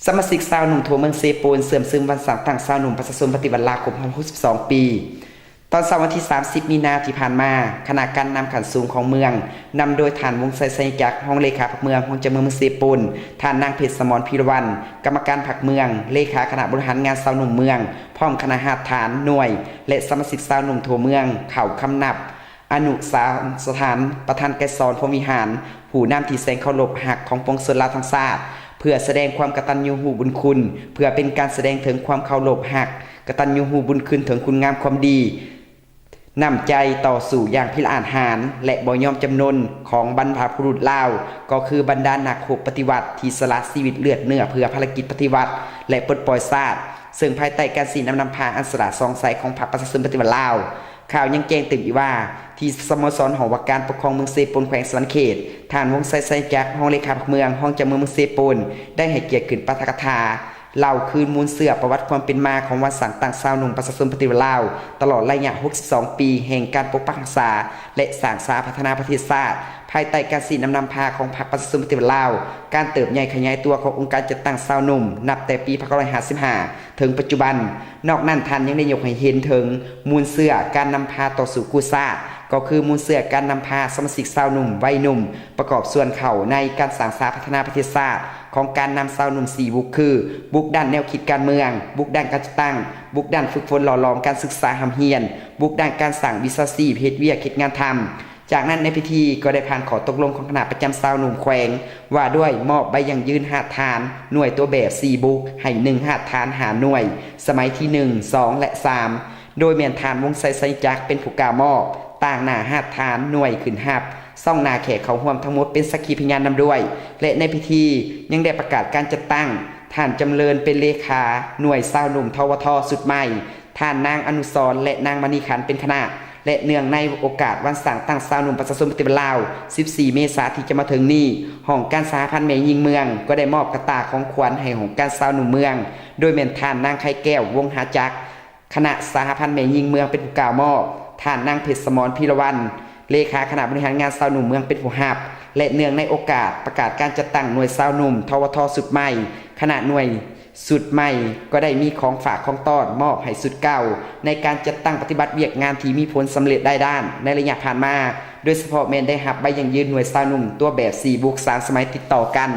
ສະມາຊິກຊາວໜຸ່ມທົ່ວເມືອງເຊໂປນ ເຊື່ອມຊຶມວັນສ້າງຕັ້ງຊາວໜຸ່ມປະຊາຊົນປະຕິວັດລາວຄົບຮອບຫົກສິບສອງປີ. ຕອນເຊົ້າວັນທີສາມສິບມີນາທີ່ຜ່ານມາ, ຄະນະການນຳຂັ້ນສູງຂອງເມືອງ ນຳໂດຍທ່ານ ວົງໄຊ ໄຊຍະຈັກ ຮອງເລຂາພັກເມືອງ, ຮອງເຈົ້າເມືອງເມືອງເຊໂປນ, ທ່ານນາງ ເພັດສະໝອນ ພີລະວັນ ກຳມະການພັກເມືອງ, ເລຂາຄະນະບໍລິຫານງານຊາວໜຸ່ມເມືອງ, ພ້ອມຄະນະຮາກຖານ, ໜ່ວຍ ແລະ ສະມາຊິກຊາວໜຸ່ມທົ່ວເມືອງ ເຂົ້າຄຳນັບ ອະນຸສານສະຖານ ປະທານໄກສອນ ພົມວິຫານ, ຜູ້ນຳທີ່ແສງເຄົາລົບຮັກຂອງປວງຊົນລາວທັງຊາດ, ເພື່ອສະແດງຄວາມກະຕັນຍູຮູ້ບຸນຄຸນ, ເພື່ອເປັນການສະແດງເຖິງຄວາມເຄົາລົບຮັກ, ກະຕັນຍູຮູ້ບຸນຄຸນເຖິງຄຸນງາມຄວາມດີ, ນ້ຳໃຈຕໍ່ສູ້ຢ່າງພິລະອາດຫານ ແລະ ບໍ່ຍອມຈຳນົນຂອງບັນພະບຸລຸດລາວ, ກໍຄືບັນດານັກຮົບປະຕິວັດທີ່ສະຫຼະຊີວິດເລືອດເນື້ອເພື່ອພາລະກິດປະຕິວັດ ແລະ ປົດປ່ອຍຊາດ, ເຊິ່ງພາຍໃຕ້ການຊີ້ນຳນຳພາອັນສະຫຼາດສ່ອງໃສຂອງພັກປະຊາຊົນປະຕິວັດລາວ. ຂ່າວຍັງແຈ້ງຕື່ມອີກວ່າ ທີ່ສະໂມສອນຫ້ອງວ່າການປົກຄອງເມືອງເຊໂປນ ແຂວງສະຫວັນນະເຂດ, ທ່ານ ວົງໄຊ ໄຊຍະຈັກ ຮອງເລຂາພັກເມືອງ, ຮອງເຈົ້າເມືອງເມືອງເຊໂປນ ໄດ້ໃຫ້ກຽດຂຶ້ນປາຖະກະຖາ ເລົ່າຄືນມູນເຊື້ອປະຫວັດຄວາມເປັນມາຂອງວັນສ້າງຕັ້ງຊາວໜຸ່ມປະຊາຊົນປະຕິວັດລາວ ຕະຫຼອດໄລຍະຫົກສິບສອງປີແຫ່ງການປົກປັກຮັກສາ ແລະ ສ້າງສາພັດທະນາປະເທດຊາດ, ພາຍໃຕ້ການຊີ້ນຳນຳພາຂອງພັກປະຊາຊົນປະຕິວັດລາວ, ການເຕີບໃຫຍ່ຂະຫຍາຍຕົວຂອງອົງການຈັດຕັ້ງຊາວໜຸ່ມ ນັບແຕ່ປີພັນເກົ້າຮ້ອຍຫ້າສິບຫ້າ ເຖິງປັດຈຸບັນ. ນອກນັ້ນ, ທ່ານຍັງໄດ້ຍົກໃຫ້ເຫັນເຖິງມູນເຊື້ອການນຳພາຕໍ່ສູ້ກູ້ຊາດ, ກໍຄືມູນເຊື້ອການນຳພາສະມາຊິກຊາວໜຸ່ມ, ໄວໜຸ່ມ ປະກອບສ່ວນເຂົ້າໃນການສ້າງສາພັດທະນາປະເທດຊາດ ຂອງການນຳຊາວໜຸ່ມສີ່ບຸກ ຄື ບຸກດ້ານແນວຄິດການເມືອງ, ບຸກດ້ານການຈັດຕັ້ງ, ບຸກດ້ານຝຶກຝົນຫຼໍ່ຫຼອມການສຶກສາຮ່ຳຮຽນ, ບຸກດ້ານການສ້າງວິຊາຊີບ, ເຮັດວຽກເຮັດງານທຳ. ຈາກນັ້ນໃນພິທີກໍໄດ້ຜ່ານຂໍ້ຕົກລົງຂອງຄະນະປະຈຳຊາວໜຸ່ມແຂວງ ວ່າດ້ວຍມອບໃບຢັ້ງຢືນຮາກຖານໜ່ວຍຕົວແບບສີ່ບຸກ ໃຫ້ໜຶ່ງຮາກຖານຫ້າໜ່ວຍ ສະໄໝທີໜຶ່ງ ສອງ ແລະ ສາມ ໂດຍແມ່ນທ່ານ ວົງໄຊ ໄຊຍະຈັກ ເປັນຜູ້ກ່າວມອບ, ຕາງໜ້າຮາກຖານໜ່ວຍຂຶ້ນຮັບ, ຊ່ອງໜ້າແຂກເຂົ້າຮ່ວມທັງໝົດເປັນສັກຂີພະຍານນຳດ້ວຍ ແລະ ໃນພິທີຍັງໄດ້ປະກາດການຈັດຕັ້ງ ທ່ານ ຈຳເລີນ ເປັນເລຂາໜ່ວຍຊາວໜຸ່ມ ທວທ ຊຸດໃໝ່, ທ່ານນາງ ອະນຸສອນ ແລະ ນາງ ມະນີຂັນ ເປັນຄະນະ ແລະ ເນື່ອງໃນໂອກາດວັນສ້າງຕັ້ງຊາວໜຸ່ມປະຊາຊົນປະຕິວັດລາວ ສິບສີ່ ເມສາທີ່ຈະມາເຖິງນີ້, ຫ້ອງການສະຫະພັນແມ່ຍິງເມືອງກໍໄດ້ມອບກະຕ່າຂອງຂວັນໃຫ້ຫ້ອງການຊາວໜຸ່ມເມືອງ, ໂດຍແມ່ນທ່ານນາງ ໄຂ່ແກ້ວ ວົງຫາຈັກ, ຄະນະສະຫະພັນແມ່ຍິງເມືອງເປັນຜູ້ກ່າວມອບ, ທ່ານນາງ ເພັດສະໝອນ ພີລະວັນ ເລຂາຄະນະບໍລິຫານງານຊາວໜຸ່ມເມືອງເປັນຜູ້ຮັບ ແລະ ເນື່ອງໃນໂອກາດປະກາດການຈັດຕັ້ງໜ່ວຍຊາວໜຸ່ມ ທວທ ຊຸດໃໝ່, ຄະນະໜ່ວຍຊຸດໃໝ່ກໍໄດ້ມີຂອງຝາກຂອງຕ້ອນມອບໃຫ້ຊຸດເກົ່າ ໃນການຈັດຕັ້ງປະຕິບັດວຽກງານທີ່ມີຜົນສຳເລັດຫຼາຍດ້ານໃນໄລຍະຜ່ານມາ, ໂດຍສະເພາະແມ່ນໄດ້ຮັບໃບຢັ້ງຢືນໜ່ວຍຊາວໜຸ່ມຕົວແບບສີ່ບຸກສາມສະໄໝຕິດຕໍ່ກັນ.